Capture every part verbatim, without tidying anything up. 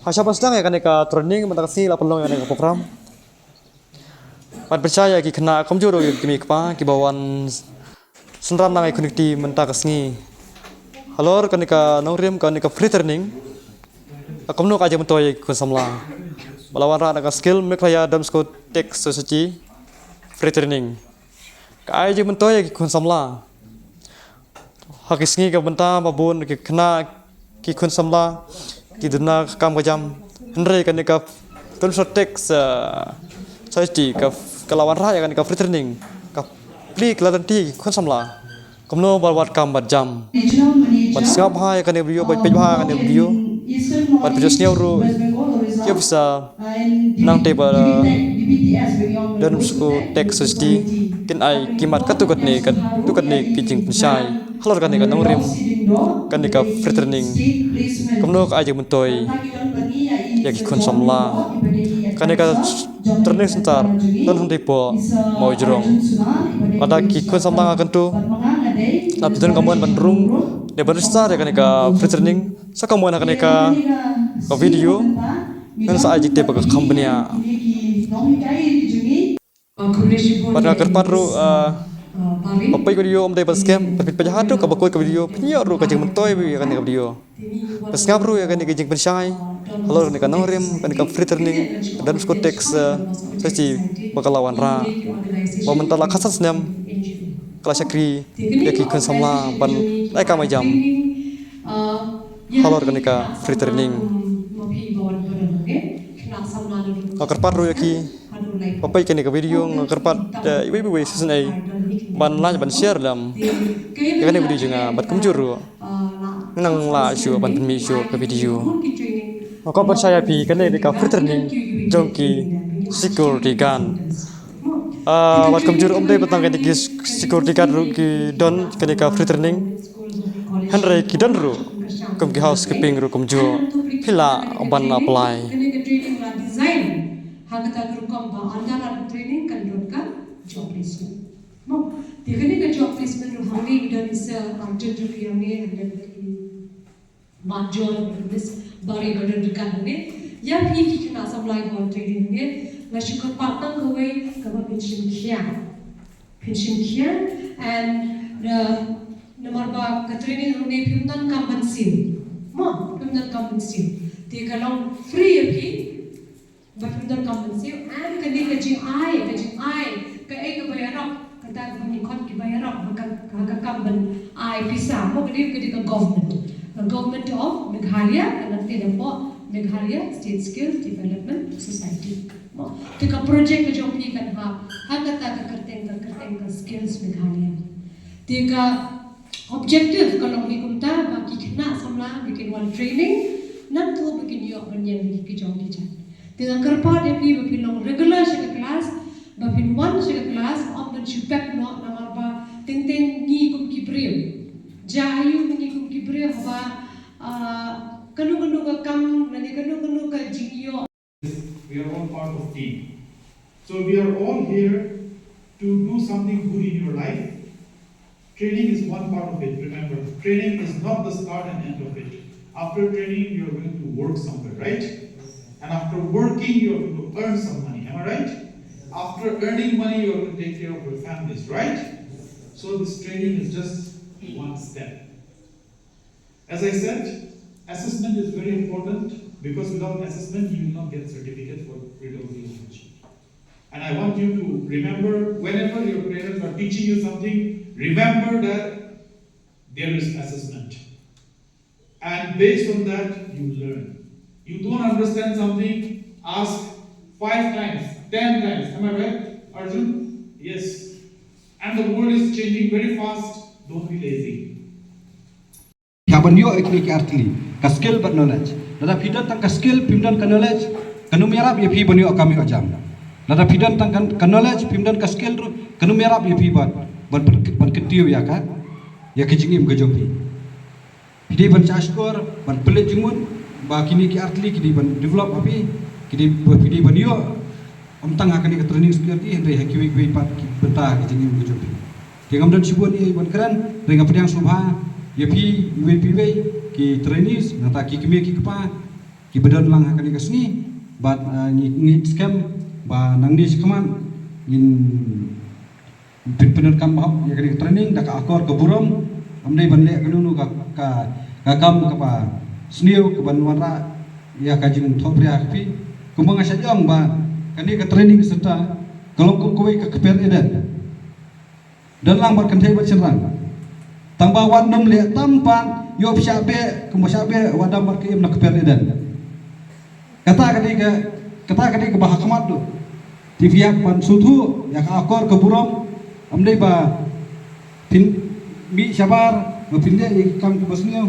Hashwa ban sdang ïa kane ka training mynta ka sngi la pynlong ïa kane ka program. Bad pyrshah ïa ki khynnah kumjuh ruh ïa ki kmie ki kpa kiba wan synran lang ïa ki khun ki kti mynta ka sngi. Halor kane ka nongrim kane ka free training. Kumno ka jingmyntoi ïa ki khun samla. Ba la wanrah na ka Skill Meghalaya Dance School Tech Society free training. Ka ai jingmyntoi ïa ki khun samla. Ha ki sngi ka bynta ba bun ki khynnah ki khun samla ki duna ka kam ka jam. Hynrei kane ka Film Short Tech Society ka ka la wanrah ïa kane ka free training ka plie ka la lynti ki khun samla. Kumno ban wad kam bad jam. Ban sngap bha ïa kane video, ban peit bha ïa kane video. Ban peit sngew ruh ïa pisa nangta ba Dance School Tech Society kin ai ki mat katto katne katto katne ki jingpynshai halor kane ka nongrim kane ka free training. Kumno ka ai jingmyntoi ïa ki khun samla. Kane ka training center don hangtei hapoh Mawjrong. Lada ki khun samla nga kyntu lada phi don ka mon ban rung ne ban register ïa kane ka free training, sa comment ha kane ka video. Ngan sa ai jingtip ba ka kham bniah. Bad nga kyrpad ruh, ah, ba peit ka video ym dei ban skip, ba peit haduh kaba kut ka video, phin ïoh ruh ka jingmyntoi ïa kane ka video. Ba sngap ruh ïa kane ka jingpynshai halor kane ka nongrim kane ka free training Dance School Tech Society ba ka la wanrah. Ba mynta la khatsan snem ka la shakri ïa ki khun samla ban ai kam ai jam halor kane ka free training. Nga kyrpad ruh ïa ki ba peit kane ka video, nga kyrpad, eh, iwei pa iwei shisien ban like ban share lem ïa kane ka video jong nga bad kumjuh ruh nang lah shuh ban pynmih shuh ka video. Nga kwah ban shai ïa phi kane ka free training jong ki security guard. Ah, wat kumjuh ruh ym dei ba tang kane ki security guard ruh ki don kane ka free training. Hynrei ki don ruh kum ki housekeeping ruh kumjuh. Phi lah ban apply. Kane ka training la design ha kata ka rukom ba ynda la training kan don ka job placement. Mo, te kane ka job placement ruh hangne i don i Sir Arjun ruh ki hangne, hangne ki Bah John, Miss Bari ba don ryngkat hangne. Ïa phi ki khynnah samla ba wan training hangne, nga shu kyrpad tang kawei kaba phin shim khia. Phin shim khia and, uh, namar ba ka training hangne phim donkam ban siew. Mo, phim donkam ban siew. Te ka long free ïa phi. Ba phim donkam ban siew, and kane ka jingai, ka jingai kaei kaba ïarap, kata kaba ngi khot kiba ïarap ha ka, ha ka kam ban ai pisa, mo, kane ka dei ka government. Ka Government of Meghalaya, ka nangta hapoh Meghalaya State Skills Development Society. Mo, te ka project ka jong phi kan hap ha kata ka kyrteng, ka kyrteng ka Skills Meghalaya. Te ka objective ka long hi kumta ba ki khynnah samla ba kin wan training, nangta ba kin ïoh ban ñiam ïa ki jong ki jait. Te nga kyrpad ïa phi ba phin long regular sha ka class, ba phin wan sha ka class, ym ban shu pep noh namar ba teng teng ngi kum ki briew. Ja aïu ngi kum ki briew haba, ah, kano kano ka kam lane kano kano ka jingïoh. We are all part of team. So we are all here to do something good in your life. Training is one part of it. Remember, training is not the start and end of it. After training, you are going to work somewhere, right? And after working, you are going to earn some money. Am I right? After earning money, you are going to take care of your families, right? So this training is just one step. As I said, assessment is very important because without assessment, you will not get certificate for pedagogy language. And I want you to remember, whenever your parents are teaching you something, remember that there is assessment. And based on that, you learn. You don't understand something, ask five times, ten times. Am I right, Arjun? Yes. And the world is changing very fast. Don't be lazy. Ïa ban ïoh ïa kine ki artylli, ka skill bad knowledge. Lada phi don tang ka skill, phim don ka knowledge, kan ym ïarap ïa phi ban ïoh kam ïoh jam. Lada phi don tang ka, ka knowledge, phim don ka skill ruh, kan ym ïarap ïa phi ban, ban, ban kyntiew ïa ka, ïa ka jingim ka jong phi. Phi dei ban shah shkor, ban pynleit jingmut ba kine ki artylli ki dei ban develop ha phi, ki dei ba phi dei ban ïoh. Ym tang ha kane ka training security, hynrei ha kiwei kiwei pat ki bynta ki jingim ki jong phi. Te ngam don shibun ei ei ban kren, hynrei nga pdiang sngewbha ïa phi iwei pa iwei, ki trainees, nangta ki kmie ki kpa, Ba don lang ha kane ka sngi bad, eh, ngi, ngi skhem ba nangne shakhmat ngin pyndonkam ba hok ïa kane ka training da ka akor ka burom. Ym dei ban leh kano kano ka, ka, ka kam kaba sniew kaban wanrah ïa ka jingthohbria ha phi. Kumba nga shah ong ba kane ka training centre ka long kum kawei ka kper Eden. Don lang bad kynthei bad shynrang. Tang ba wat nym leh tam pat ïoh phi shah beh kumba shah beh Adam bad ka Im na kper Eden. Kata ka dei ka, kata ka dei kaba ha khmat ruh. Te phi hap ban sngewthuh ïa ka akor ka burom. Ym dei ba phin mih shabar ba phin leh ïa ki kam kiba sniew.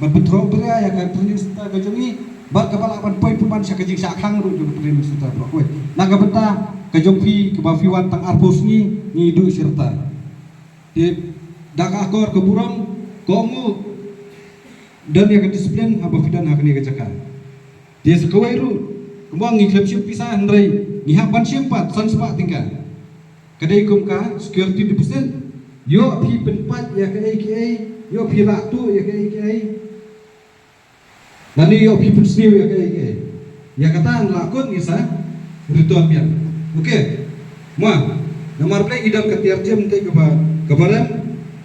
Bad pynthroh pynria ïa ka training centre ka jong ngi bad kaba lah ban poi pynban sha ka jingshah khang ruh jong ka training centre baroh kawei. Na ka bynta ka jong phi kaba phi wan tang arphew sngi ngi duh shi rta. Te da ka akor ka burom, kohnguh don ïa ka disiplin haba phi don ha kane ka jaka. Te sa kawei ruh, kumba ngi khlem shim pisa hynrei ngi hap ban shim pat san spah tyngka. Ka dei kum ka security deposit. Ïoh phi pynpait ïa kaei kaei, ïoh phi rah tuh ïa kaei kaei. Lane ïoh phi pynsniew ïa kaei kaei. Ïa kata ngi la kut ngi sa return biang. Okay. Ma, namar balei ngi don ka tiar gym te kaba, kaba rem.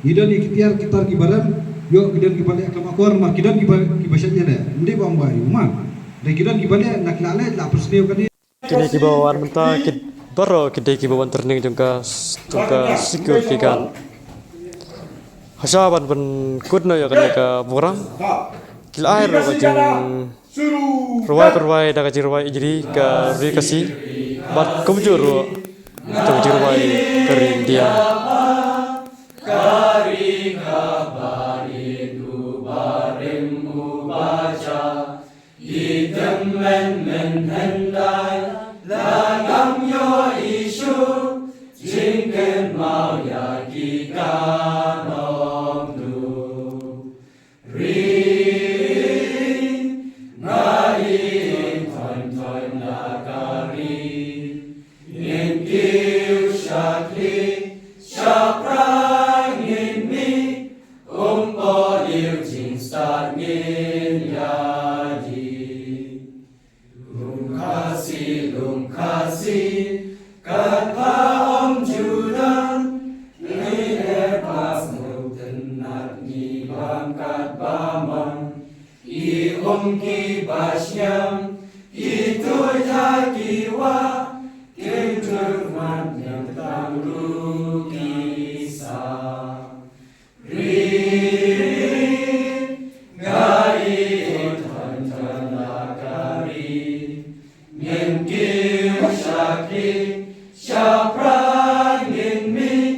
Ngi don ïa ki tiar ki tar kiba rem. Ïoh ki don kiba leh khlem akor, namar ki don kiba, kiba shait ïaleh. Ym dei ba ong ba ïoh ma. Dei ki don kiba leh, na ki la leh, la pynsniew kane. Kine kiba wan mynta ki baroh ki dei kiba wan training jong ka, jong ka security guard. Hasha ban pynkut noh ïa kane ka program, ki la ai ruh ka jingrwai pyrwai da ka jingrwai Ijri ka Ri Khasi bad kumjuh ruh ka jingrwai ka Ri India. I tymmen mynhyndai la ngam ïohi shuh, jingkynmaw ïa ki ka long duh. Ri, nga i thon thon la ka ri, ngin kiew shakri, shaphrang ngin mih, um poh ïa u jingstad ngin ïa dih. Lum Khasi, lum Khasi, katba ym ju don, ngi e pas ngi bam katba mon. I um kiba shngiam, i tuid ha ki wah, kin tur mat niam tang ruh ki sah. Ri, nga i thon thon la ka ri, ngin kiew shakri, shaphrang ngin mih,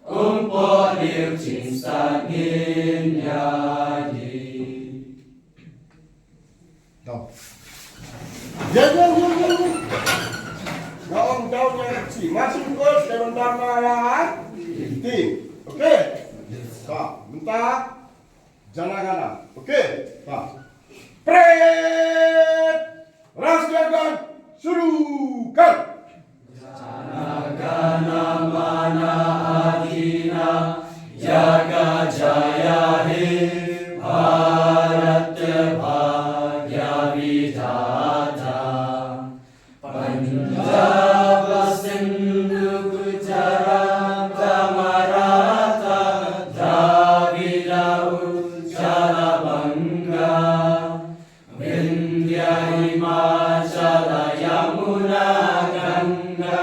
um poh ïa u jingstad ngin ïa dih. Down. Ïa, ïa, ïa, ïa, ïa. Nga ong down ïa shi. Marching course, ïa, mynta ma ïa, ha? Team. Okay. Ba, mynta. Jana gana. Okay. Ba. Parade. Rashtriya Gaan. Shuru kar. Jana Gana Mana Adhina, Jaga Jaya He Bharat Bhagya Vidhata. Punjab Sindhu Gujarat Maratha Dravida Utkalan Banga. Vindhya Himachala Yamuna Ganga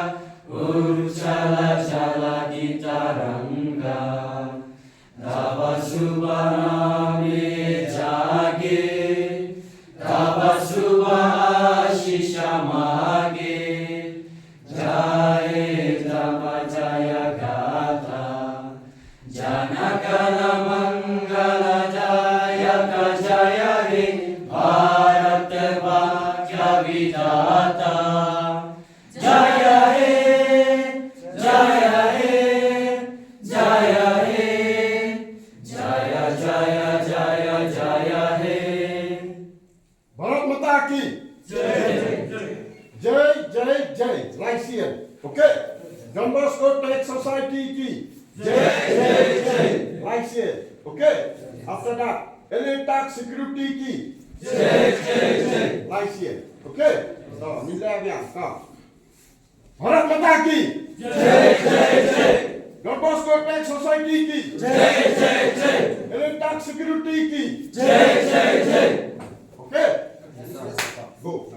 Utkalan Jaladhi Taranga. Tava Shubh Name Jage, Tava Shubh Ashish Mage. Jai Java Jaya Gatha, Jana Gana Mangala Dayaka Jaya He Bharat Bhagya Vidhata. Jaya He, Jaya He, Jaya He, Jaya Jaya Jaya Jaya He. Bharat Mata Ki Jai. Jai, jai, jai. Lai sien. Okay. Don Bosco Talent Society Ki Jai, jai, jai. Lai sien. Okay. After that, Elite Security Ki Jai, jai, jai. I C N. Okay? So, ngin leh biang. So. Bharat Mata ki. Jai, jai, jai. Don Bosco Tech Society ki. Jai, jai, jai. Elite Security ki. Jai, jai, jai. Okay? Go.